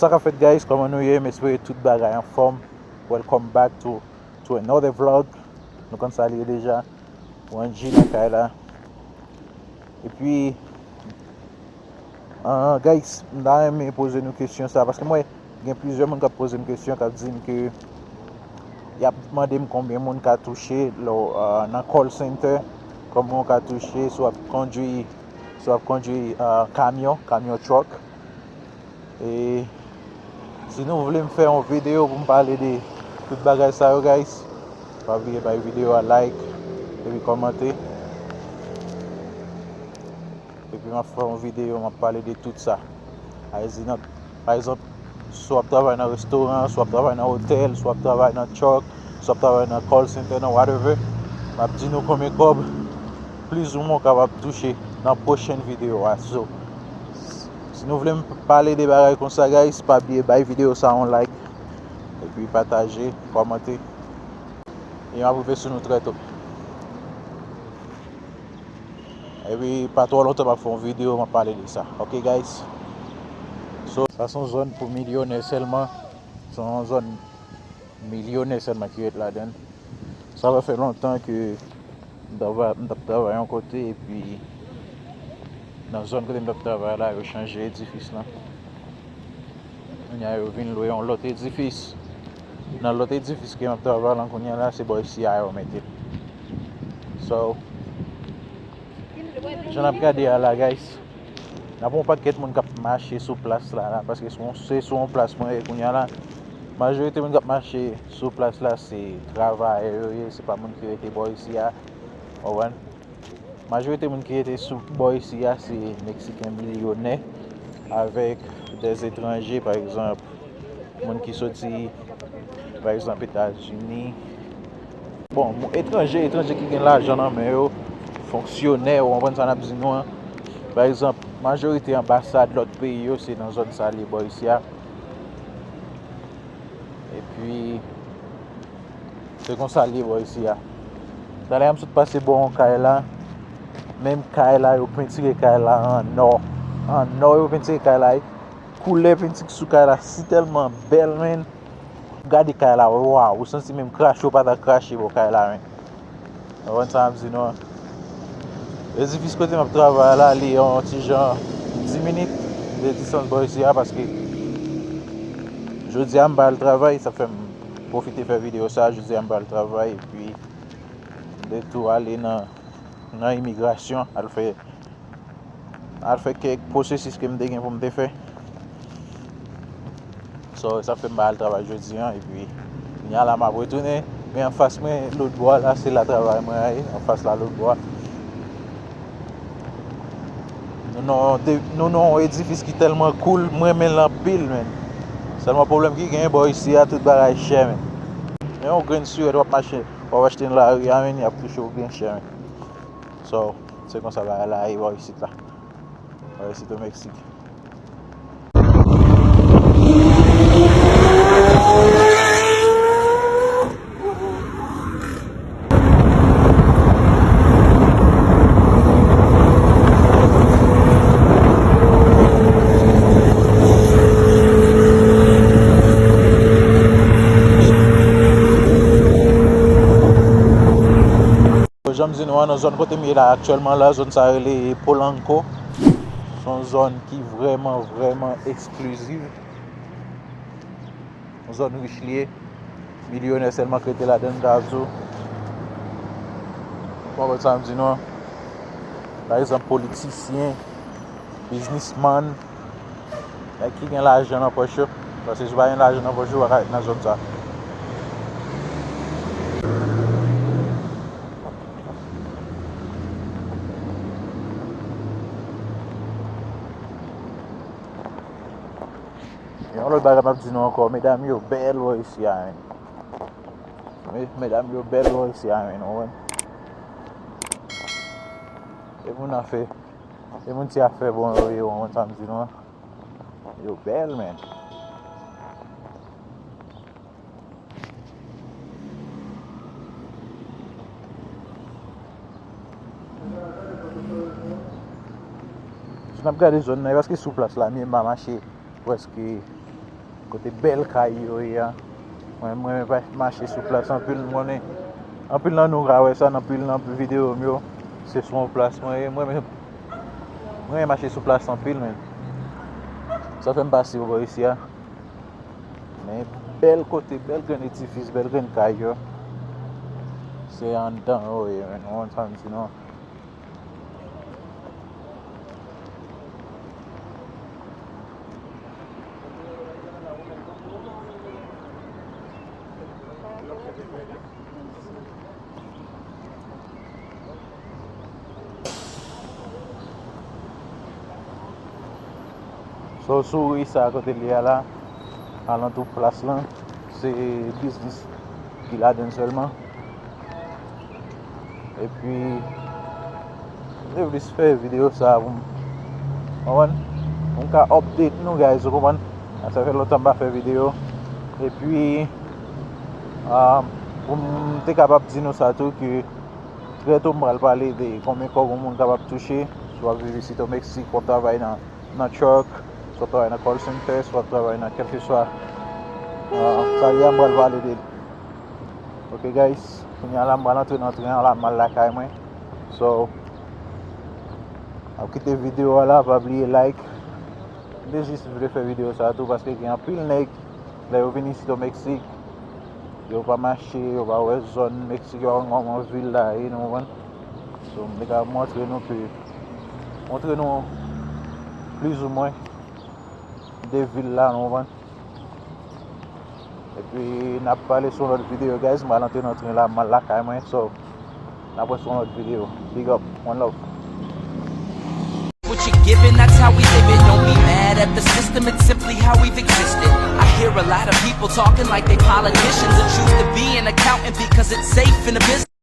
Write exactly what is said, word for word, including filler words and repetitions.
Sa k ap fèt, guys? Kòman nou ye? M espere tout bagay anfòm. Welcome back to, to another vlog. Nou konn sa l ye deja. One G nan kay la. Epi, ah, guys, m ta renmen poze nou kesyon sa, paske m wè gen plizyè moun k ap poze m kesyon, k ap di m ke y ap mande m konbyen moun ka touche lè w, ah, nan call center, kòman w ka touche si w ap kondui, si w ap kondui, ah, kamyon, kamyon truck. E si nou vle m fè yon videyo pou m pale de tout bagay sa yo, guys, pa bliye bay videyo a like epi kòmante. Epi m ap fè yon videyo, m ap pale de tout sa. As in, pa egzanp, si w ap travay nan restoran, si w ap travay nan otèl, si w ap travay nan truck, si w ap travay nan call center, nan whatever, m ap di nou konbyen kòb plizoumwen w kapab touche nan pwochèn videyo a. So, si nou vle m pale de bagay konsa, guys, pa bliye bay videyo sa yon like, epi pataje, kòmante. E m ap rive sou nou trè to. Epi pa twò lontan m ap fè yon videyo, m ap pale de sa. Ok, guys? So, sa se yon zòn pou milyonè sèlman. Se yon zòn milyonè sèlman ki ret ladan l. Sa pa fè lontan ke m t ap, m t ap travay yon kote, epi nan zòn kote m t ap travay la, yo chanje edifis lan. Kounye a, yo vin lwe yon lòt edifis. Nan lòt edifis ke m ap travay lan kounye a la, se bò isi a yo mete l. So, jan n ap gade a la, guys, n ap wè yon pakèt moun k ap mache sou plas la, la, paske se yon, se sou yon plas mwen ye kounye a la. Majorite moun k ap mache sou plas la, se travayè yo ye, se pa moun ki rete bò isi a. Ou konprann? Majorite moun ki rete sou bò isi a, se Meksiken milyonè avèk dè etranje, pa egzanp, moun ki soti, pa egzanp, Etazini. Bon, moun etranje, etranje ki gen lajan nan men yo, fonksyonè, ou konprann sa n ap di nou an. Pa egzanp, majorite anbasad lòt peyi yo, se nan zòn sa l ye bò isi a. Epi, se konsa l ye bò isi a. Talè a m sot pase bò yon kay la. Menm kay la, yo pentire kay la an nò. An nò yo pentire kay la. Koulè penti ki sou kay la si tèlman bèl, menn. Gade kay la, waw, ou santi menm krache ou pa ta krache bò kay la, menn. Ou konprann sa m ap di nou an? Edifis kote m ap travay la, li yon ti jan dis minit de distans bò isi a, paske jodi a m pa al travay, sa fè m pwofite fè videyo sa. Jodi a m pa al travay, epi m te tou ale nan, nan imigrasyon, al fè, al fè kèk pwosesis ke m te gen pou m te fè. So, sa fè m pa al travay jodi an, epi kounye a la m ap retounen. Men anfas mwen, lòt bò a la, se la travay mwen a ye, anfas la, lòt bò a. Nou nan yon de-, nou nan yon edifis ki tèlman cool, m renmen l anpil, menn. Sèlman pwoblèm ki genyen bò isi a, tout bagay chè, menn. Men yon grenn sirèt w ap mache, w ap achte nan lari a, menn, y ap touche w byen chè, menn. So, se konsa bagay la ye bò isit la. Bò isit o Meksik. Jan m di nou an, nan zòn kote m ye la aktyèlman la, zòn sa rele Polanco. Se yon zòn ki vrèman, vrèman ekskliziv. Yon zòn rich li ye. Milyonè sèlman k rete ladan l, m ta di w. Ou konprann sa m di nou an? Pa egzanp, politisyen, biznismann, nèg ki gen lajan nan pòch yo. Paske si w pa gen lajan nan pòch ou, ou pa ka ret nan zòn sa. Yon lòt bagay m ap di nou ankò, medam yo bèl bò isi a, menn. Me-, medam yo bèl bò isi a, menn, ou konprann? E moun afè, e moun ti afè bon yo ye, ou konprann sa m di nou an? Yo bèl, menn. Si n ap gade zòn nan, e paske sou plas la, m ye m pa mache prèske Kote bèl kay yo ye a. Mwen, mwen renmen pa- mache sou plas anpil, m konnen anpil nan nou ka wè sa nan pil nan videyo m yo. Se sou yon plas mwen ye. Mwen renmen, mwen renmen mache sou plas anpil, men sa fè m pase bò isi a. Men bèl kote, bèl grenn edifis, bèl grenn kay yo. Se anndan yo ye, men, ou konn sa m di nou. So, sou ri sa kote li a la, alantou plas lan, se biznis ki ladan l sèlman. Epi, m te vle fè videyo sa pou m, konprann? Pou m ka update nou, guys, ou konprann? Sa fè lontan m pa fè videyo. Epi, ah, pou m te kapab di nou sa tou, ke trè to m pral pale de konbyen kòb yon moun kapab touche, si w ap viv isit o Meksik, w ap travay nan, nan truck, si w ap travay nan call center, si w ap travay nan kèlkeswa, ah, sa li a, m pral pale de li. Ok, guys, kounye a la, m pral antre nan tren an la, m al lakay mwen. So, ap kite videyo a la, pa bliye like. M te jis vle fè videyo sa tou paske gen anpil nèg, lè yo vin isit o Meksik, yo pa mache, yo pa wè zòn Meksik, yo pa konn kòman vil la ye, nou konprann? So, m te ka montre nou ke, montre nou plizoumwen de vil la, nou konprann? Epi, n ap pale sou lòt videyo, guys. M al antre nan tren la, m al lakay mwen. So, n ap wè sou lòt videyo. Big up. One love. What you giving, that's how we live it. Don't be mad at the system, it's simply how we've existed. I hear a lot of people talking like they politicians and choose to be an accountant because it's safe in the business.